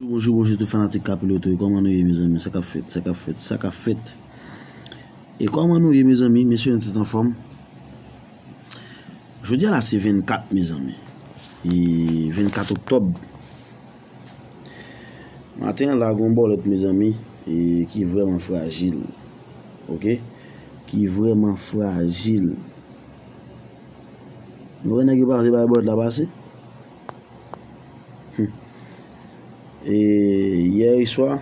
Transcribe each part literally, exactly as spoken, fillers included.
Bonjou, bonjou tout fanatik Kapiloto yo. Kòman nou ye, mezanmi? Sa k ap fèt, sa k ap fèt, sa k ap fèt. E kòman nou ye, mezanmi? M espere nou tout anfòm. Jodi a la se vennkat, mezanmi. E vennkat oktòb. Maten an la, gon bòlèt, mezanmi, e ki vrèman frajil. Oke? Ki vrèman frajil. Nou wè nèg yo pa vle bay bòlèt la pase? Hmm. E yè swa,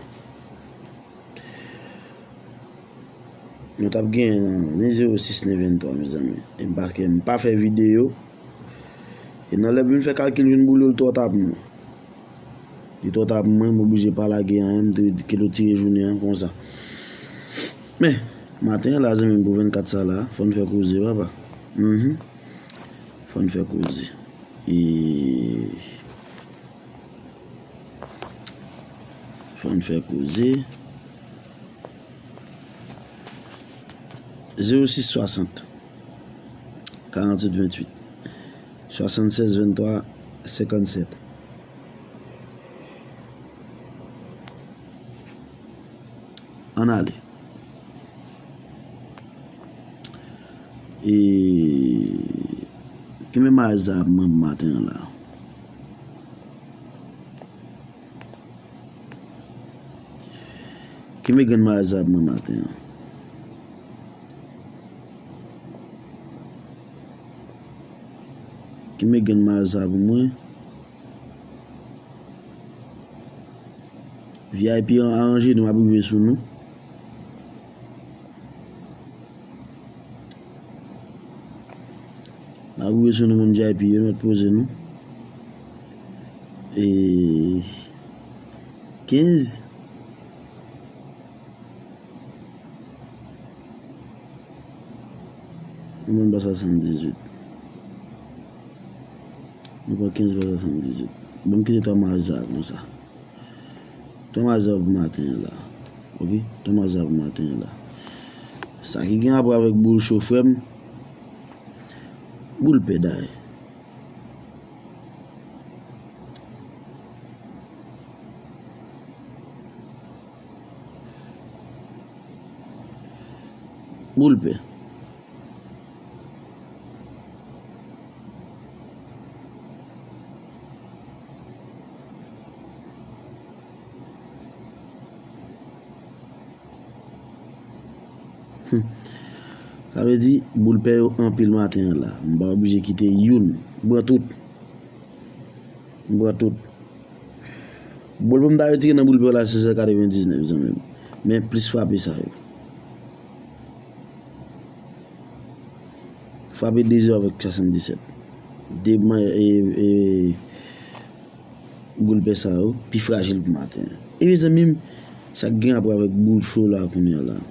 nou t ap genyen nan zewo sis nen venntwa, mezanmi. E m pa, m pa fè videyo. E nan lè m vin fè kalkil, m vin boule l twò ta pou mwen. Li twò ta pou mwen, m oblije pa lage anyen, m te kite l tire jounen an konsa. Men, maten an la, zanmi m, pou vennkat sa la, fò n fè koze, papa. Mhm. Fò n fè koze. E fò n fè koze. Zewo sis swasant, karanntuit venntuit, swasannsèz venntwa senkannsèt. Ann ale. E kenbe mayaj sa pou mwen pou maten an la. Kenbe grenn mayaj sa pou mwen maten an. Kenbe grenn mayaj sa pou mwen. V I P an aranje nou, m ap rive sou nou. M ap rive sou nou, moun V I P yo, nou mèt poze nou. E kenz. Nou moun pa swasanndizuit. Nou pran kenz pa swasanndizuit. Bon, m kite twa mayaj sa konsa. Twa mayaj sa pou maten an la. Oke? Twa mayaj sa pou maten an la. Sa ki gen rapò avèk boul cho, frè m, boul pè dayè. Boul pè. Hmm. Sa vle di, boul pè yo anpil maten an la. M pa oblije kite youn. M pran tout. M pran tout. Boul pou m ta retire nan boul pè la, se san katrevendiznèf, zanmi m. Men plis frape sa yo. Frape de zewo avèk swasanndisèt. De man-, e, e, boul pè sa yo, pi frajil pou maten an. E mezanmi m, sa k gen rapò avèk boul cho la kounye a la.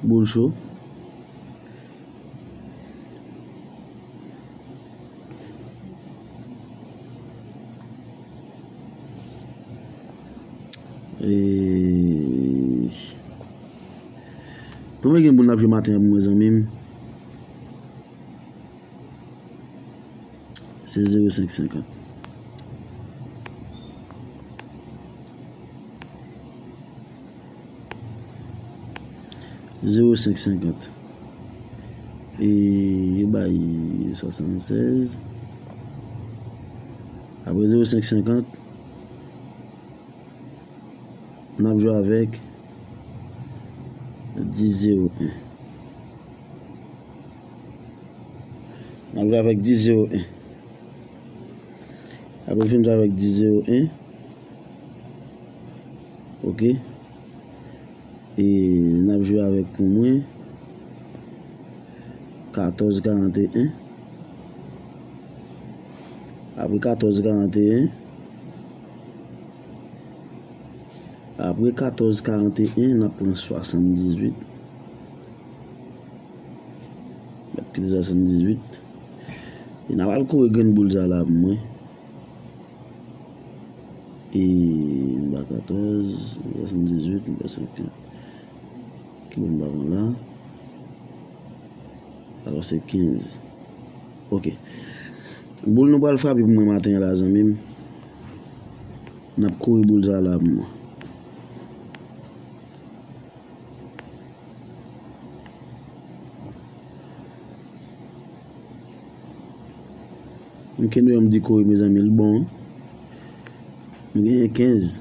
Boul cho. E, premye grenn boul n ap jwe maten an pou mwen, zanmi m. Se zewo senk senkant. Zewo senk senkant. E yo bay swasannsèz. Apre zewo senk senkant, n ap jwe avèk dis zewo en. N ap jwe avèk dis zewo en. Apre fin jwe avèk dis zewo en. Oke. E n ap jwe avèk pou mwen katòz karanteyen. Apre katòz karanteyen, apre katòz karanteyen, n ap pran swasanndizuit. N ap kite swasanndizuit. E n ap al kore grenn boul sa la pou mwen. E m pa katòz, m pa swasanndizuit, m pa senkant. Ki boul m pa pran la? Alò, se kenz. Ok. Boul nou pral frape pou mwen maten an la, zanmi m. N ap kouri boul sa la pou mwen. M kenbe yon m di kouri, mezanmi, l bon. Nou genyen kenz.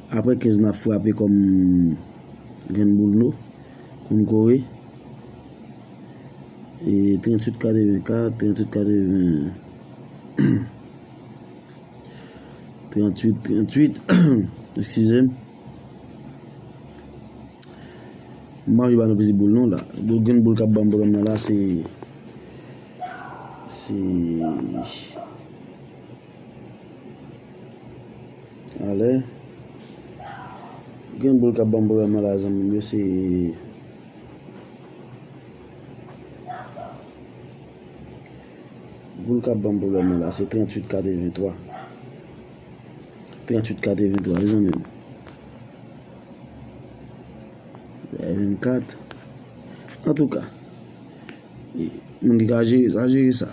Apre kenz, n ap frape kòm grenn boul nou, pou n kore. E tranntuit katrevenkat, tranntuit katreven, tranntuit, tranntuit, eskize m. M pa anvi ba nou plis boul non la. Boul, grenn boul k ap ban m pwoblèm nan la, se, se, alè. Grenn boul k ap ban m pwoblèm nan la, zanmi m yo, se, boul k ap ban m pwoblèm nan la, se tranntuit katrevenntwa. Tranntuit katrevenntwa, wi, zanmi m. Vennkat. Antouka, e, moun ki ka jere sa, jere sa.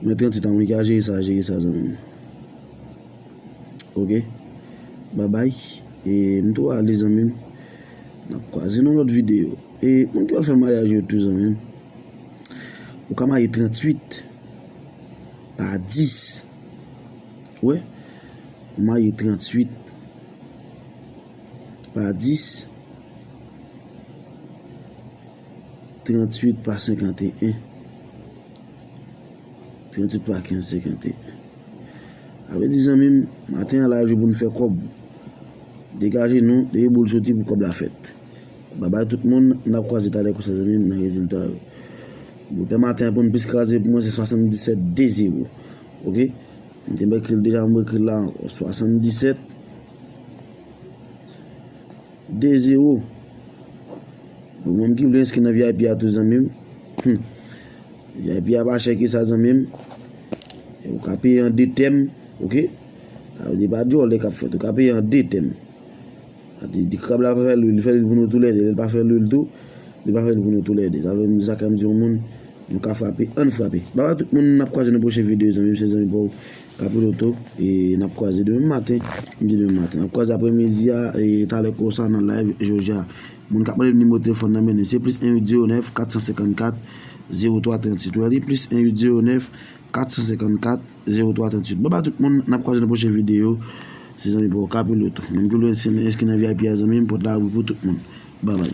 Men tranntuit an, moun ki ka jere sa, jere sa, zanmi m. Ok? Babay. E m tou ale, zanmi m. N ap kwaze nan lòt videyo. E moun ki pral fè maryaj yo tou, zanmi m. Ou ka marye tranntuit pa dis. Wè? Ou marye tranntuit pa dis, tranntuit pa senkanteyen, tranntuit pa kenz, senkanteyen. Sa vle di, zanmi m, maten an la jou pou n fè kòb. Degaje nou, depi boul soti pou kòb la fèt. Babay tout moun, n ap kwaze talè konsa, zanmi m, nan rezilta yo. Boul pè maten an pou n plis kraze pou mwen se swasanndisèt de zewo. Ok? M te ekri l deja, m ekri l la ankò. Swasanndisèt de zewo. Pou moun ki vle enskri nan V I P a tou, zanmi m. Hmm. V I P a pa chè ke sa, zanmi m. E ou ka peye an de tèm, ok? Sa vle di pa djòlè k ap fèt. Ou ka peye an de tèm. Sa vle di krab la pa fè lwil, li fè lwil pou nou toulède. Lè l pa fè lwil tou, li pa fè lwil pou nou toulède. Sa vle di sa k ap di yon moun, nou ka frape, ann frape. Babay tout moun, n ap kwaze nan pwochen videyo, zanmi m, se zanmi pa w Kapiloto, e n ap kwaze demen maten, m di demen maten. N ap kwaze apremidi a, e talè konsa nan live jodi a. Moun k ap mande m nimewo telefòn nan, men se plis en uit zewo nèf, kat san senkannkat, zewo twa tranntuit. Wè li, plis en uit zewo nèf, kat san senkannkat, zewo twa tranntuit. Babay tout moun, n ap kwaze nan pwochen videyo. Se zanmi pa w Kapiloto. Moun ki vle enskri nan V I P a, zanmi m, pòt la ouvri pou tout moun. Babay.